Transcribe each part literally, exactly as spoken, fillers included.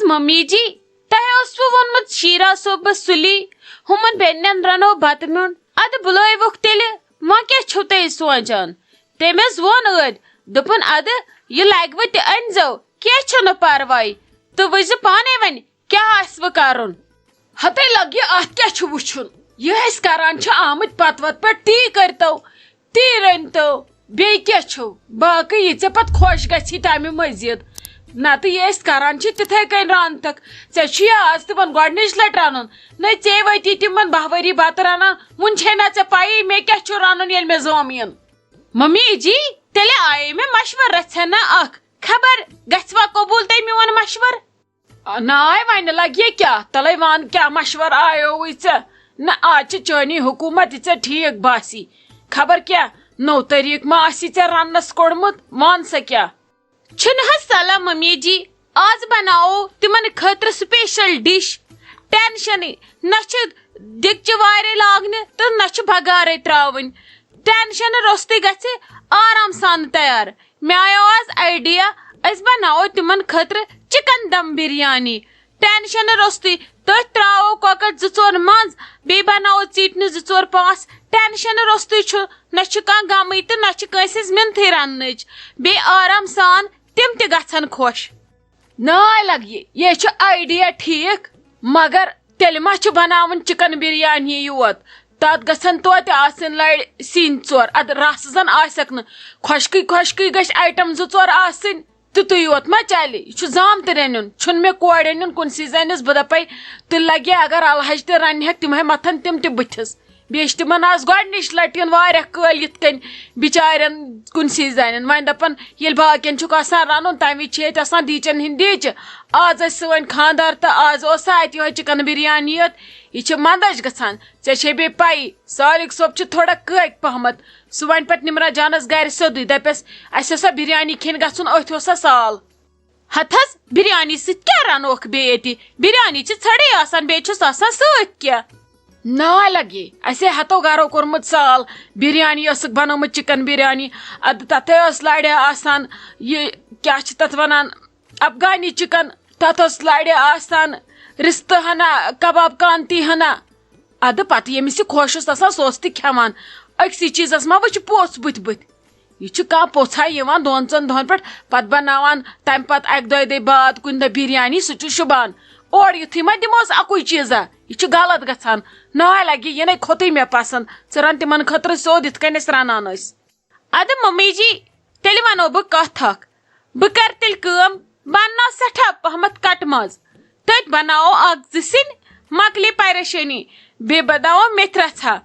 Mummy جی، تۄہہِ اوسوٕ ووٚنمُت شیرا صٲبس سُلی، ہُمن بیٚنٮ۪ن رنو بتہٕ میوٚنڈ؟ ادٕ بُلٲوِکھ تیٚلہِ، وۄنۍ کیٛاہ چھِو تُہۍ سونچان؟ تٔمۍ حظ ووٚن ٲدۍ، دوٚپُن، ادٕ یہِ لگہِ وٕ تہِ أنۍزیو، کینٛہہ چھُنہٕ پرواے، تہٕ وٕچھزِ پانے وۄنۍ کیٛاہ آسہِ وٕ کرُن۔ ہتے لگہِ، اتھ کیٛاہ چھُ وٕچھُن؟ یہِ أسۍ کران چھِ آمٕتۍ پتہٕ وتہٕ پٮ۪ٹھ، تی کٔرۍتو، تی رٔنۍتو، بیٚیہِ کیٛاہ چھُو؟ باقٕے یہِ ژےٚ پتہٕ خۄش گژھی تمہِ مٔزیٖد۔ نتہٕ یہِ أسۍ کران چھِ تِتھے کٔنۍ رنتکھ۔ ژےٚ چھُ یہِ آز تِمن گۄڈنِچ لٹہِ رنُن؟ نہ، ژےٚ وٲتی تِمن باہ ؤری بتہٕ رنان، وُنہِ چھے نہ ژےٚ پَیی مےٚ کیٛاہ چھُ رنُن ییٚلہِ مےٚ زامہٕ یِن؟ ممی جی، تیٚلہِ آیے مےٚ مشورٕ رژھِ ہنا اکھ، خبر گژھِ وا قبول تۄہہِ میون مشورٕ؟ آ، ناے وَنہِ لَگہِ یہِ کیٛاہ؟ تَلَے وَن کیٛاہ مَشوَرٕ آیووُے ژےٚ؟ نہ، آز چھِ چٲنی حکوٗمت یہِ ژےٚ ٹھیٖک باسی۔ خبر کیٛاہ نوٚو طریٖقہٕ ما آسی ژےٚ رَننَس کوٚڑمُت؟ وَن سا کیٛاہ؟ چھُنہٕ حظ صلاح ممی جی، آز بناوو تِمن خٲطرٕ special dish۔ ٹینشنٕے، نہ چھِ دیگچہِ وارے لاگنہِ تہٕ نہ چھِ بغارے ترٛاوٕنۍ۔ ٹینشنہٕ روٚستُے گژھِ آرام سان تیار۔ مےٚ آیو آز idea، أسۍ بناوو تِمن خٲطرٕ chicken dum بِریانی۔ ٹینشنہٕ روٚستُے تٔتھۍ ترٛاوو کۄکر زٕ ژور منٛز، بیٚیہِ بناوو ژیٖٹنہِ زٕ ژور پانٛژھ۔ ٹینشنہٕ روٚستُے چھُ، نہ چھُ کانٛہہ غمٕے تہٕ نہ چھِ کٲنٛسہِ ہٕنٛز مِنتھٕے رننٕچ۔ بیٚیہِ آرام سان تِم تہِ گژھن خۄش۔ ناے لگہِ یہِ، یہِ چھُ idea ٹھیٖک، مگر تیٚلہِ ما چھُ بناوُن chicken بِریانی یوت؟ تتھ گژھن توتہِ آسٕنۍ لڑِ سِنۍ ژور، ادٕ رس زن آسٮ۪کھ نہٕ۔ خۄشکٕے خۄشکٕے گژھِ item زٕ ژور آسٕنۍ، تیُتُے یوت ما چلہِ؟ یہِ چھُ زامتٕرۍ نیُن، چھُنہٕ مےٚ کورِ نیُن کُنسٕے زٔنِس۔ بہٕ دپے، تہٕ لگہِ اگر الحج تہِ رنہِ ہٮ۪کھ، تِم ہے متھن تِم تہِ بٕتھِس۔ بیٚیہِ چھِ تِمن آز گۄڈٕنِچ لٹہِ یِن واریاہ کٲلۍ یِتھ کٔنۍ بِچارٮ۪ن کُنسٕے زنٮ۪ن۔ وۄنۍ دپان، ییٚلہِ باقین چھُکھ آسان رنُن، تمہِ وِزِ چھِ ییٚتہِ آسان دیٖچن ہِنٛدۍ دیٖچہِ۔ آز ٲسۍ سٲنۍ خانٛدار تہٕ آز اوس سا اتہِ یِہوٚے chicken بِریانی یوت۔ یہِ چھِ منٛدچھ گژھان۔ ژےٚ چھے بیٚیہِ پَیی، سالِک صٲب چھُ تھوڑا کٲکۍ پہمتھ۔ سُہ وَنہِ پتہٕ نِمرا جانس گرِ سیوٚدُے، دپٮ۪س، اسہِ اوسا بِریانی کھیٚنہِ گژھُن، أتھۍ اوسا سال۔ ہتہٕ حظ، بِریانی سۭتۍ کیٛاہ رنوکھ بیٚیہِ ییٚتہِ؟ بِریانی چھِ ژھٔڑٕے آسان، بیٚیہِ چھُس آسان سۭتۍ کیٛاہ؟ ناے لگے، اسے ہتو گرو کوٚرمُت سال۔ بِریانی ٲسٕکھ بنٲومٕژ، chicken بِریانی۔ ادٕ تتھے ٲس لڑے آسان، یہِ کیٛاہ چھِ تتھ ونان، افغانی chicken۔ تتھ ٲس لڑے آسان، رستہٕ ہنا، کباب کانتی ہنا۔ ادٕ پتہٕ ییٚمِس یہِ خۄش اوس آسان، سُہ اوس تہِ کھٮ۪وان۔ أکسٕے چیٖزس ما وٕچھِ پوٚژھ بٕتھِ بٕتھِ؟ یہِ چھُ کانٛہہ پوٚژھا یِوان دۄن ژۄن دۄہن پٮ۪ٹھ، پتہٕ بناوان تمہِ پتہٕ اکہِ دۄیہِ دۄہہِ بعد کُنہِ دۄہ بِریانی، سُہ تہِ چھُ شوٗبان۔ اورٕ یُتھُے ما دِموس اکُے چیٖزا، یہِ چھُ غلط گژھان۔ ناے لگہِ، یہِ نے کھوٚتُے مےٚ پسنٛد۔ ژٕ رن تِمن خٲطرٕ سیوٚد یِتھ کٔنۍ أسۍ رنان ٲسۍ۔ ادٕ ممی جی، تیٚلہِ ونو بہٕ کتھ اکھ۔ بہٕ کرٕ تیٚلہِ کٲم، بہٕ انناو سٮ۪ٹھاہ پہمتھ کٹہٕ ماز۔ تٔتھۍ بناوو اکھ زٕ سِنۍ، مۄکلے پریشٲنی۔ بیٚیہِ بناوو میتھِ رژھا۔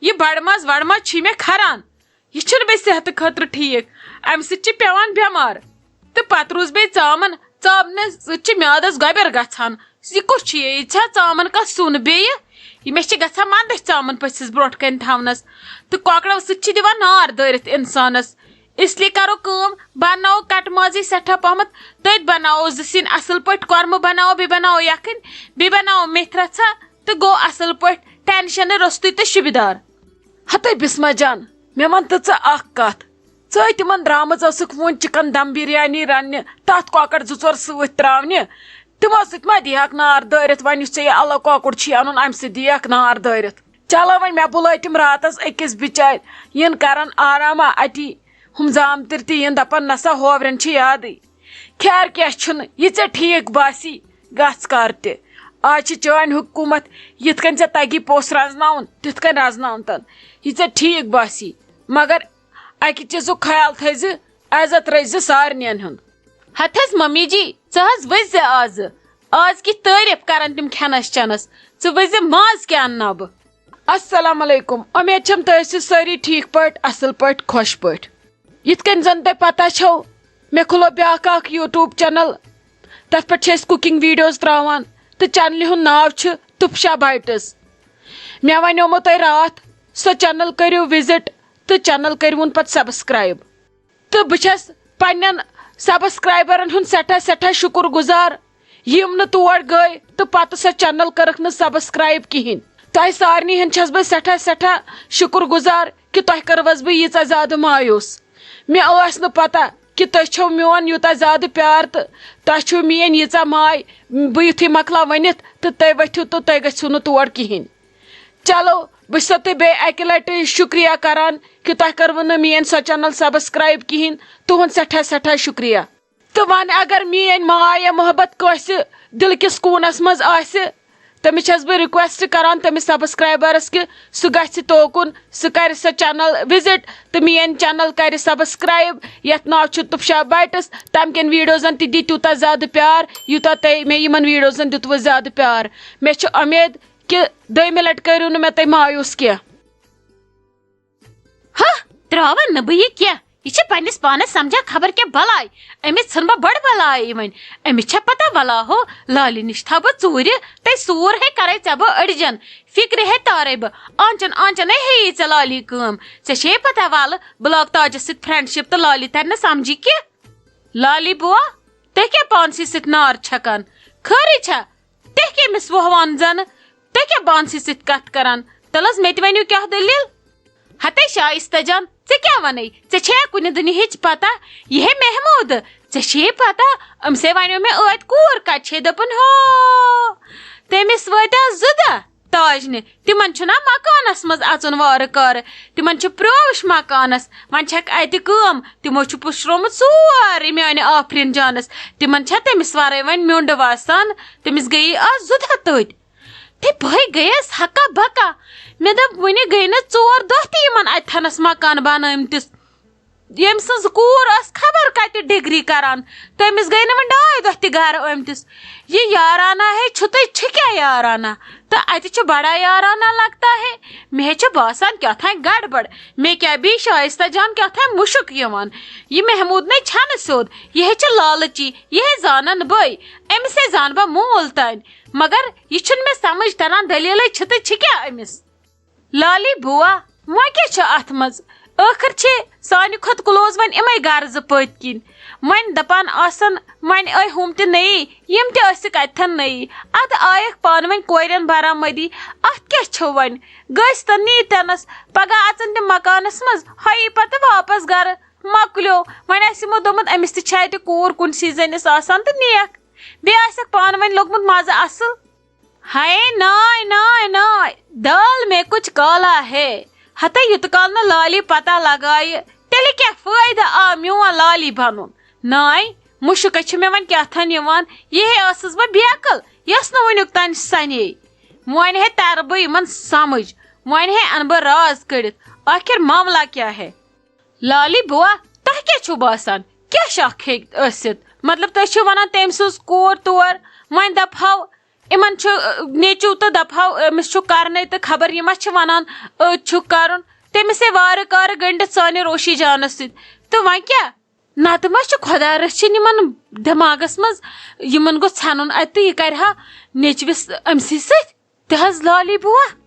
یہِ بڑٕ ماز وڑٕ ماز چھی مےٚ کھران۔ یہِ چھُنہٕ بیٚیہِ صحتہٕ خٲطرٕ ٹھیٖک۔ امہِ سۭتۍ چھِ پٮ۪وان بٮ۪مار۔ تہٕ پتہٕ روٗز بیٚیہِ ژامن۔ ژامنہِ سۭتۍ چھِ میادس گۄبٮ۪ر گژھان۔ یہِ کُس چھُ یہِ؟ یہِ چھا ژامن کانٛہہ سیُن بیٚیہِ؟ یہِ مےٚ چھِ گژھان منٛدچھ ژامن پٔژھِس برونٛٹھ کنہِ تھاونس۔ تہٕ کۄکرو سۭتۍ چھِ دِوان نار دٲرِتھ انسانس۔ اس لیے کرو کٲم، بناوو کٹہٕ مازٕے سٮ۪ٹھاہ پہمتھ، تٔتھۍ بناوو زٕ سِنۍ اصل پٲٹھۍ، کۄرمہٕ بناوو، بیٚیہِ بناوو یکھٕنۍ، بیٚیہِ بناوو میتھِ رژھا، تہٕ گوٚو اصل پٲٹھۍ، ٹینشن روٚستُے تہٕ شوٗبِدار۔ ہتے بسمہ جان، مےٚ ون تہٕ ژٕ اکھ کتھ۔ ژٕ ہے تِمن درامٕژ ٲسٕکھ وُنہِ chicken dum بِریانی رننہِ، تتھ کۄکر زٕ ژور سۭتۍ تراونہِ۔ تِمو سۭتۍ ما دِیہکھ نار دٲرِتھ؟ وۄنۍ یُس ژےٚ یہِ الگ کۄکُر چھُے انُن، امہِ سۭتۍ دِیہکھ نار دٲرِتھ۔ چلو وۄنۍ، مےٚ بُلٲے تِم راتس أکِس بِچارِ، یِن کرن آراما اتی۔ ہُم زامتٕرۍ تہِ یِن، دپن، نسا ہوورٮ۪ن چھِ یادٕے۔ خیر کینٛہہ چھُنہٕ، یہِ ژےٚ ٹھیٖک باسی، گژھ کر تہِ۔ آز چھِ چٲنۍ حکوٗمت، یِتھ کٔنۍ ژےٚ تگی پوٚژھ رزناوُن، تِتھ کٔنۍ رزناونتن۔ یہِ ژےٚ ٹھیٖک باسی، مگر اکہِ چیٖزُک خیال تھٲیزِ، عزت رٔچھزِ سارنٕین ہُنٛد۔ ہتہٕ حظ ممی جی، ژٕ حظ وٕچھ زِ آزٕ، آز کِتھ تعریٖف کرن تِم کھٮ۪نس چٮ۪نس۔ ژٕ وٕچھ زِ ماز کیٛاہ انناو بہٕ۔ السلام علیکم، امید چھم تُہۍ ٲسِو سٲری ٹھیٖک پٲٹھۍ، اصل پٲٹھۍ، خۄش پٲٹھۍ۔ یِتھ کٔنۍ زن تۄہہِ پتہ چھو، مےٚ کھُلوو بیٛاکھ اکھ YouTube channel۔ تتھ پٮ۪ٹھ چھِ أسۍ cooking videos تراوان، تہٕ channelہِ ہُنٛد ناو چھُ تُپشا Bites۔ مےٚ ونیومو تۄہہِ راتھ، سۄ channel کٔرِو visit تہٕ channel کٔرِوُن پتہٕ subscribe۔ تہٕ بہٕ چھَس پننٮ۪ن subscriberن ہُنٛد سٮ۪ٹھاہ سٮ۪ٹھاہ شُکُر گُزار، یِم نہٕ تور گٔے تہٕ پتہٕ سۄ channel کٔرٕکھ نہٕ subscribe کِہیٖنۍ۔ تۄہہِ سارنٕے ہُنٛد چھَس بہٕ سٮ۪ٹھاہ سٮ۪ٹھاہ شُکُر گُزار کہِ تۄہہِ کٔروَس بہٕ ییٖژاہ زیادٕ مایوٗس۔ مےٚ ٲس نہٕ پتہ کہِ تُہۍ چھِو میون یوٗتاہ زیادٕ پیار تہٕ تۄہہِ چھِو میٲنۍ ییٖژاہ ماے۔ بہٕ یُتھُے مۄکلاو ؤنِتھ تہٕ تُہۍ ؤتھِو تہٕ تُہۍ گٔژھِو نہٕ تور کِہیٖنۍ۔ چلو، بہٕ چھُسو تۄہہِ بیٚیہِ اَکہِ لَٹہِ شُکریہ کران کہِ تۄہہِ کٔروٕ نہٕ میٲنۍ سۄ channel subscribe کِہیٖنۍ۔ تُہُنٛد سٮ۪ٹھاہ سٮ۪ٹھاہ شُکریہ۔ تہٕ وۄنۍ اگر میٲنۍ ماے یا محبت کٲنٛسہِ دِلہٕ کِس کوٗنَس منٛز آسہِ، تٔمِس چھَس بہٕ request کران تٔمِس subscriberس کہِ سُہ گژھِ توکُن، سُہ کَرِ سۄ channel visit تہٕ میٲنۍ channel کَرِ subscribe، یَتھ ناو چھُ تُپشا bites۔ تَمہِ کٮ۪ن videosن تہِ دِ تیوٗتاہ زیادٕ پیار، یوٗتاہ تۄہہِ مےٚ یِمَن videosن دیُتوٕ زیادٕ پیار۔ مےٚ چھِ اُمید کہِ دوٚیمہِ لَٹہِ کٔرِو نہٕ مےٚ تُہۍ مایوٗس کینٛہہ۔ ہہ، ترٛاوَن نہٕ بہٕ یہِ کینٛہہ۔ یہِ چھِ پنٛنِس پانَس سمجھان خبر کیٛاہ بلاے۔ أمِس ژھٕن بہٕ بٔڑ بلاے وۄنۍ۔ أمِس چھےٚ پتہ ولا ہو، لالہِ نِش تھاو بہٕ ژوٗرِ۔ تَے سوٗر ہے کرے ژےٚ بہٕ أڑجن، فِکرِ ہے تارے بہٕ۔ آنچن آنچن ہے ہیٚیی ژےٚ لالی کٲم۔ ژےٚ چھے پتہ، وَلہٕ بہٕ لاگہٕ تاجس سۭتۍ friendship تہٕ لالی تَرِ نہٕ سمجھی کینٛہہ۔ لالی بوا، تُہۍ کیٛاہ پانسٕے سۭتۍ نار چھکان؟ خٲرٕے چھا؟ تُہۍ کٔمِس وۄہوان زَنہٕ؟ تُہۍ کیٛاہ بانسٕے سۭتۍ کَتھ کَران؟ تَلہٕ حظ مےٚ تہِ ؤنِو کیٛاہ دٔلیٖل؟ ہَتے شایِستہ جان، ژےٚ کیٛاہ وَنَے؟ ژےٚ چھےٚ کُنہِ دُنیاہٕچ پَتہ؟ یہِ ہے محموٗد، ژےٚ چھے پَتہ؟ أمۍ سے وَنیو مےٚ ٲدۍ کوٗر کَتہِ چھے؟ دوٚپُن، ہو، تٔمِس وٲتۍ آز زٕ دۄہ تاجنہِ۔ تِمَن چھُنہ مکانَس منٛز اَژُن وارٕ کارٕ، تِمَن چھُ پرٛوش مکانَس۔ وۄنۍ چھَکھ اَتہِ کٲم، تِمو چھُ پُشرومُت سورُے میٛانہِ آفریٖن جانَس۔ تِمَن چھا تٔمِس وَرٲے وۄنۍ میوٚنٛڈ واسان؟ تٔمِس گٔیی آز زٕ دۄہ تٔتۍ۔ تہٕ بہٕ گٔیَس ہَکا بَکا۔ مےٚ دوٚپ، وُنہِ گٔے نہٕ ژور دۄہ تہِ یِمَن اَتہِ تھَنَس مکان بَنٲومٕتِس۔ ییٚمۍ سٕنٛز کوٗر ٲس خبر کَتہِ ڈگری کَران، تٔمِس گٔے نہٕ وۄنۍ ڈاے دۄہ تہِ گَرٕ آمتِس۔ یہِ یارانہ ہے چھُ تہٕ چھِ کیٛاہ یارانہ؟ تہٕ اَتہِ چھُ بڑا یارانہ لگتا ہے۔ مےٚ ہے چھُ باسان کیٛاہ تھانۍ گڑبڑ۔ مےٚ کیٛاہ بیٚیہِ شایستہ جان کیٛاہ تھانۍ مُشُک یِوان۔ یہِ محموٗد نے چھَنہٕ سیوٚد، یہِ ہے چھِ لالچی، یہِ ہے زانَن بٕے، أمِس ہے زانہٕ بہٕ موٗل تانۍ۔ مگر یہِ چھُنہٕ مےٚ سمجھ تران، دٔلیٖلٕے چھِ تہٕ چھِ کیٛاہ أمِس؟ لالی بوا، وۄنۍ کیٛاہ چھُ اَتھ منٛز؟ ٲخٕر چھِ سانہِ کھۄتہٕ close وۄنۍ یِمَے گَرٕ زٕ پٔتۍ کِنۍ۔ وۄنۍ دَپان آسَن، وۄنۍ ٲے ہُم تہِ نٔیی، یِم تہِ ٲسِکھ اَتہِ تھَن نٔیی۔ اَدٕ آیَکھ پانہٕ ؤنۍ کورٮ۪ن برآمدی۔ اَتھ کیٛاہ چھُ وۄنۍ؟ گٔژھۍ تہٕ نیٖتَنَس۔ پَگاہ اَژَن تِم مکانَس منٛز، ہۄیی پَتہٕ واپَس گَرٕ۔ مۄکلیو۔ وۄنۍ آسہِ یِمو دوٚپمُت، أمِس تہِ چھِ اَتہِ کوٗر کُنسٕے زٔنِس آسان تہٕ نِیَکھ۔ بیٚیہِ آسٮ۪کھ پانہٕ ؤنۍ لوٚگمُت مَزٕ اَصٕل۔ ہاے ناے ناے ناے، دال میں کچھ کالا ہے۔ ہتے یوٗت کال نہٕ لالی پتہ لگایہِ، تیٚلہِ کیٛاہ فٲیدٕ آو میون لالی بنُن؟ ناے، مُشُک ہے چھُ مےٚ وۄنۍ کیٛاہ تھن یِوان، یہِ ہے ٲسٕس بہٕ بیقل، یۄس نہٕ وٕنیُک تام سنے۔ وۄنۍ ہے ترٕ بہٕ یِمن سمجھ، وۄنۍ ہے انہٕ بہٕ راز کٔڑِتھ، آخر معاملہ کیٛاہ ہے؟ لالی بوا، تۄہہِ کیٛاہ چھُو باسان؟ کیٛاہ شک ہیٚکہِ ٲسِتھ؟ مطلب، تُہۍ چھِو وَنان تٔمۍ سٕنٛز کوٗر تور، وۄنۍ دَپہو، یِمَن چھُ، اَ، نیٚچوٗ تہٕ دَپہو، أمِس چھُ کَرنَے تہٕ خبر یہِ ما چھِ وَنان، أتۍ چھُکھ کَرُن۔ تٔمِس ہے وارٕ کارٕ گٔنٛڈِتھ سانہِ روشی جانَس سۭتۍ۔ تہٕ وۄنۍ کیٛاہ؟ نَتہٕ ما چھُ خۄدا رٔچھِنۍ یِمَن دٮ۪ماغَس منٛز، یِمَن گوٚژھ ژھٮ۪نُن اَتہِ تہٕ یہِ کَرِ ہا نیٚچوِس أمۍ سٕے سۭتۍ۔ تہِ حظ لالی بوا۔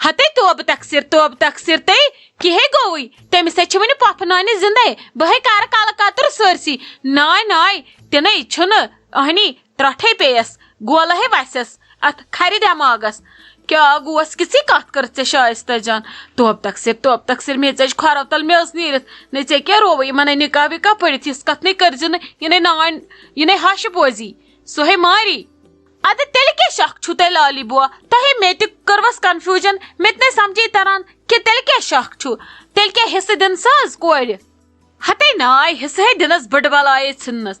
ہتے توبہٕ تقصیر، توبہٕ تقصیر تے، کِہے گوٚوٕے؟ تٔمِس ہے چھِ وٕنہِ پۄپھٕ نانہِ زِندَے۔ بہٕ ہے کَرٕ کَلہٕ کَتُر سٲرسٕے۔ ناے، ناے، تِنَے چھُنہٕ۔ اہنی، ترٛٹھے پیٚیَس، گولہٕ ہے وَسٮ۪س اَتھ کھرِ دٮ۪ماغَس۔ کیٛاہ گوس کِژھٕے کَتھ کٔرٕتھ ژےٚ شایستہ جان؟ توبہٕ تقصیر، توبہٕ تقصیر، مےٚ ژٔج کھۄرو تَل میٚژ نیٖرِتھ۔ نَے ژےٚ کیٛاہ رووُے؟ یِمَن ہے نِکاح وِکاح پٔرِتھ یِژھ کَتھ نَے کٔرۍزِ نہٕ، یہِ نَے نانۍ، یہِ نَے ہَش بوزی۔ سُہ ہے ماری۔ اَدٕ تیٚلہِ کیٛاہ شک چھُو تۄہہِ لالی بوا؟ تۄہے مےٚ تہِ کٔروَس confusion، مےٚ تہِ نَے سَمجھے تَران کہِ تیٚلہِ کیٛاہ شک چھُ؟ تیٚلہِ کیٛاہ حصہٕ دِن سا حظ کورِ؟ ہَتے ناے، حصہٕ ہے دِنَس بٔڈ بَلایے ژھٕننَس۔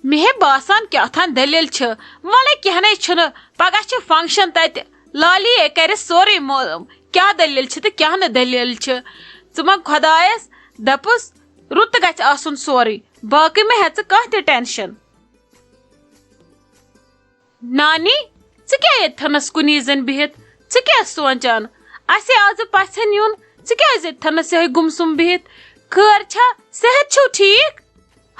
مےٚ ہے باسان کیٛاہ تھام دٔلیٖل چھِ۔ وَلَے کینٛہہ نَے چھُنہٕ، پَگاہ چھِ function تَتہِ، لالی ہے کَرِ سورُے معلوٗم کیٛاہ دٔلیٖل چھِ تہٕ کیٛاہ نہٕ دٔلیٖل چھِ۔ ژٕ منٛگ خۄدایَس، دَپُس، رُت گژھِ آسُن سورُے، باقٕے مہ ہےٚ ژٕ کانٛہہ تہِ tension۔ نانی، ژٕ کیٛاہ ییٚتہِ تھَنَس کُنی زٔنۍ بِہِتھ؟ ژٕ کیٛاہ سونٛچان؟ اَسہِ آزٕ پَژھٮ۪ن یُن، ژٕ کیٛازِ ییٚتہِ تھَنَس یِہوٚے گُمسُم بِہِتھ؟ خٲر چھا؟ صحت چھُو ٹھیٖک؟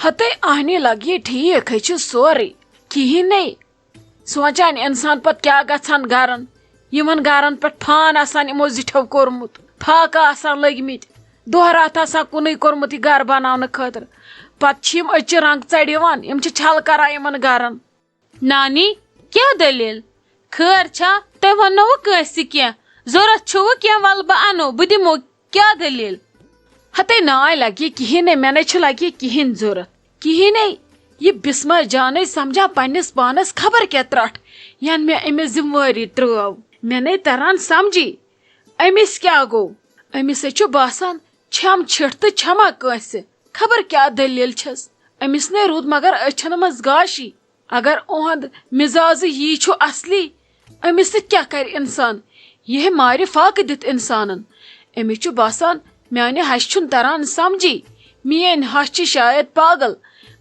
ہَتَے اَہنی لَگہِ ٹھیٖک ہے چھُ سورُے، کِہیٖنۍ نَے۔ سونٛچان اِنسان پَتہٕ کیٛاہ گژھان گَرَن، یِمَن گَرَن پٮ۪ٹھ پھان آسان یِمو زِٹھیو کوٚرمُت، فاقہٕ آسان لٔگۍمٕتۍ، دۄہ راتھ آسان کُنُے کوٚرمُت یہِ گَرٕ بَناونہٕ خٲطرٕ۔ پَتہٕ چھِ یِم أچہِ رنٛگ ژَڑِ یِوان، یِم چھِ چھَل کَران یِمَن گَرَن۔ نانی، کیٛاہ دٔلیٖل؟ خٲر چھا؟ تۄہہِ ووٚننوٕ کٲنٛسہِ کینٛہہ؟ ضوٚرَتھ چھُوٕ کینٛہہ؟ وَلہٕ بہٕ اَنو، بہٕ دِمو۔ کیٛاہ دٔلیٖل؟ ہَتے ناے لَگہِ کِہیٖنۍ نَے، مےٚ نَے چھُ لَگہِ کِہیٖنۍ ضوٚرَتھ۔ کِہیٖنۍ۔ یہِ بسمہ جانے سمجھان پننِس پانس خبر کیٛاہ ترٹھ، ین مےٚ أمِس ذمہٕ وٲری ترٲو۔ مےٚ نے تران سمجھی، أمِس کیٛاہ گوٚو؟ أمِس ہے چھُ باسان چھٮ۪م چھِٹھ تہٕ چھٮ۪ما کٲنٛسہِ۔ خبر کیٛاہ دٔلیٖل چھَس۔ أمِس نے روٗد مگر أچھن منٛز گاشی۔ اگر اُہُنٛد مِزازٕ یی چھُ اصلی، أمِس سۭتۍ کیٛاہ کرِ انسان؟ یہِ ہے مارِ فاقہٕ دِتھ انسانن۔ أمِس چھُ باسان میانہِ ہشہِ چھُنہٕ تران سمجھی۔ میٲنۍ ہش چھِ شاید پاگل۔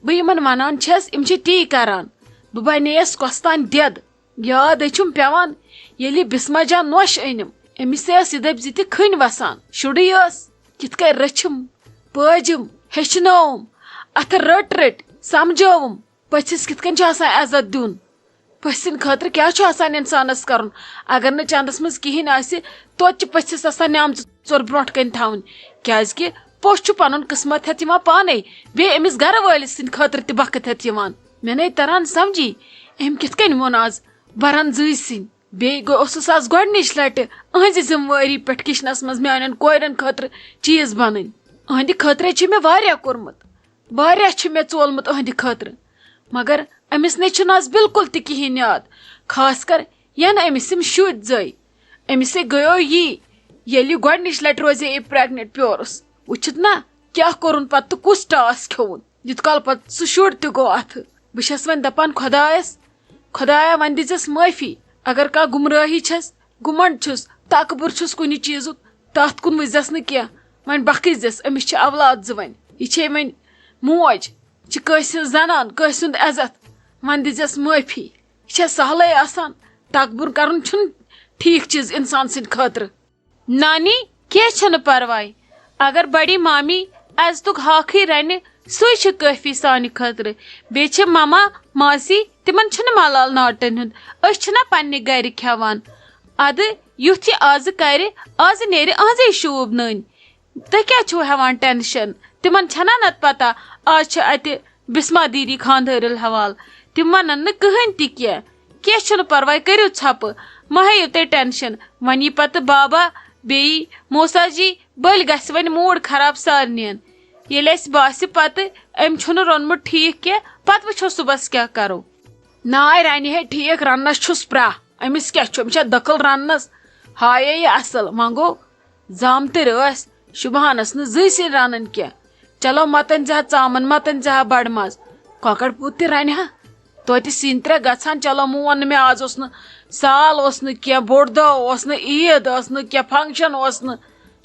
بہٕ یِمن ونان چھَس، یِم چھِ تی کران۔ بہٕ بنییس کۄستان دٮ۪د۔ یاد ہے چھُم پٮ۪وان، ییٚلہِ بسمہ جان نوش أنِم، أمِس تہِ ٲس یہِ دٔپۍ زِ تہِ کھٔنۍ وسان۔ شُرٕے ٲس، کِتھ کٔنۍ رٔچھِم، پٲجِم، ہیٚچھنٲوٕم، اَتھٕ رٔٹ رٔٹۍ سمجھٲوٕم۔ پٔژھِس کِتھ کٔنۍ چھُ آسان عزت دیُن؟ پٔژھۍ سٕنٛدِ خٲطرٕ کیٛاہ چھُ آسان اِنسانَس کَرُن؟ اگر نہٕ چَندَس منٛز کِہیٖنۍ آسہِ، توتہِ چھِ پٔژھِس آسان نعمژٕ ژور برونٛٹھ کَنہِ تھاوٕنۍ، کیٛازِکہِ پوٚژھ چھُ پَنُن قٕسمَت ہٮ۪تھ یِوان پانَے، بیٚیہِ أمِس گَرٕ وٲلِس سٕنٛدِ خٲطرٕ تہِ بَخت ہٮ۪تھ یِوان۔ مےٚ نے تَران سَمجھی، أمۍ کِتھ کٔنۍ ووٚن آز بَرَن زٕے سٕنٛدۍ۔ بیٚیہِ گوٚو، اوسُس آز گۄڈٕنِچ لَٹہِ أہٕنٛزِ ذِمہٕ وٲری پٮ۪ٹھ کِچنَس منٛز میٛانٮ۪ن کورٮ۪ن خٲطرٕ چیٖز بَنٕنۍ۔ أہٕنٛدِ خٲطرَے چھُ مےٚ واریاہ کوٚرمُت، واریاہ چھُ مےٚ ژولمُت أہٕنٛدِ خٲطرٕ، مگر أمِس نے چھُنہٕ آز بِلکُل تہِ کِہیٖنۍ یاد، خاص کر ینہٕ أمِس یِم شُرۍ زٲے۔ أمِس ہے گٔیو یی، ییٚلہِ یہِ گۄڈٕنِچ لٹہِ روزے یہِ pregnant پیورُس۔ وٕچھِتھ نا، کیٛاہ کوٚرُن پتہٕ تہٕ کُس ٹاس کھیوٚوُن، یُتھ کال پتہٕ سُہ شُر تہِ گوٚو اتھٕ۔ بہٕ چھَس وۄنۍ دپان خۄدایس، خۄدایا، وۄنۍ دِژٮ۪س معٲفی۔ اگر کانٛہہ گمرٲہی چھَس، گُمنڈ چھُس، تکبر چھُس کُنہِ چیٖزُک، تتھ کُن وٕچھزٮ۪س نہٕ کینٛہہ۔ وۄنۍ بخٕژ زٮ۪س، أمِس چھِ اولاد زٕ وۄنۍ۔ یہِ چھے وۄنۍ موج، یہِ چھِ کٲنٛسہِ ہٕنٛز زنان، کٲنٛسہِ ہُنٛد عزت۔ وۄنۍ دِژٮ۪س معٲفی۔ یہِ چھےٚ سہلٕے آسان۔ تکبر کرُن چھُنہٕ ٹھیٖک چیٖز انسان سٕنٛدِ خٲطرٕ۔ نانی، کینٛہہ چھُنہٕ پرواے۔ اگر بڑی مامی عزتُک ہاکھٕے رنہِ، سُے چھُ کٲفی سانہِ خٲطرٕ۔ بیٚیہِ چھِ مما، ماسی، تِمن چھُنہٕ ملال ناٹن ہُنٛد۔ أسۍ چھِنہ پننہِ گرِ کھٮ۪وان۔ ادٕ یُتھ یہِ آزٕ کرِ، آزٕ نیرِ أہنٛزے شوٗب نٔنۍ۔ تُہۍ کیٛاہ چھِو ہٮ۪وان ٹینشن؟ تِمن چھَنا نتہٕ پتہ آز چھِ اتہِ بسما دیدی خانٛدٲرِل حوالہٕ۔ تِم ونن نہٕ کٕہٕنۍ تہِ کینٛہہ۔ کینٛہہ چھُنہٕ پرواے، کٔرِو ژھۄپہٕ، مہ ہیٚیِو تُہۍ ٹینشن۔ وۄنۍ یی پتہٕ بابا، بیٚیہِ موسا جی، بٔلۍ گژھِ وۄنۍ موٗڈ خراب سارنِین۔ ییٚلہِ اَسہِ باسہِ پتہٕ أمۍ چھُنہٕ روٚنمُت ٹھیٖک کینٛہہ، پتہٕ وٕچھو صُبحس کیٛاہ کرو۔ ناے رنہِ ہے ٹھیٖک، رننس چھُس پرٛاہ۔ أمِس کیٛاہ چھُ؟ أمِس چھا دٔکٕل رننس؟ ہایے یہِ اصل۔ وۄنۍ گوٚو زامتٕرۍ ٲسۍ، شُبہانس نہٕ زٕے سِنۍ رنٕنۍ کینٛہہ۔ چلو متن زِ ہا ژامن، متن زِ ہا بڑٕ ماز، کۄکر پوٗت تہِ رنہِ ہا۔ توتہِ سِنۍ ترٛےٚ گژھان۔ چلو مون نہٕ مےٚ، آز اوس نہٕ سال، اوس نہٕ کینٛہہ بوٚڑ دۄہ، اوس نہٕ عیٖد، ٲس نہٕ کینٛہہ function، اوس نہٕ۔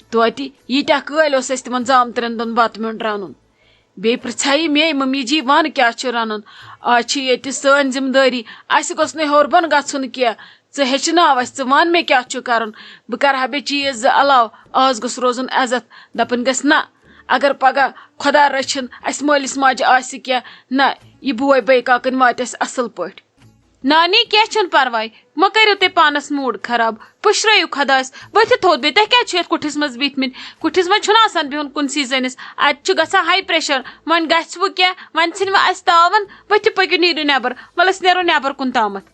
توتہِ ییٖتیٛاہ کٲلۍ اوس اَسہِ تِمن زامتٕرٮ۪ن دۄن بتہٕ میوٚنٛڈ رنُن۔ بیٚیہِ پرٛژھے مے ممی جی، وَن کیٛاہ چھُ رَنُن؟ آز چھِ ییٚتہِ سٲنۍ ذمہٕ دٲری، اَسہِ گوٚژھ نہٕ ہیوٚر بۄن گژھُن کینٛہہ۔ ژٕ ہیٚچھناو اَسہِ، ژٕ وَن مےٚ کیٛاہ چھُ کَرُن، بہٕ کَرٕ ہا بیٚیہِ چیٖز زٕ علاوٕ۔ آز گوٚژھ روزُن عزت، دَپُن گژھِ نہ، اگر پگاہ خۄدا رٔچھِن اَسہِ مٲلِس ماجہِ آسہِ کینٛہہ، نہ، یہِ بوے بٲے کاکَنۍ واتہِ اَسہِ اَصٕل پٲٹھۍ۔ نانی، کینٛہہ چھُنہٕ پرواے، مہ کٔرِو تُہۍ پانس موٗڈ خراب، پُشرٲیِو خۄدایس، ؤتھِو تھوٚد بیٚیہِ، تُہۍ کیٛازِ چھِو یَتھ کُٹھِس منٛز بِہتھ مٕتۍ؟ کُٹھِس منٛز چھُنہٕ آسان بِہُن کُنسٕے زٔنِس، اَتہِ چھُ گژھان high pressure، وۄنۍ گژھِ وۄنۍ کینٛہہ، وۄنۍ ژھٕنہِ وۄنۍ اَسہِ تاوَن، ؤتھِو پٔکِو نیٖرِو نٮ۪بر، وَلہٕ أسۍ نیرو نٮ۪بر کُن تامَتھ۔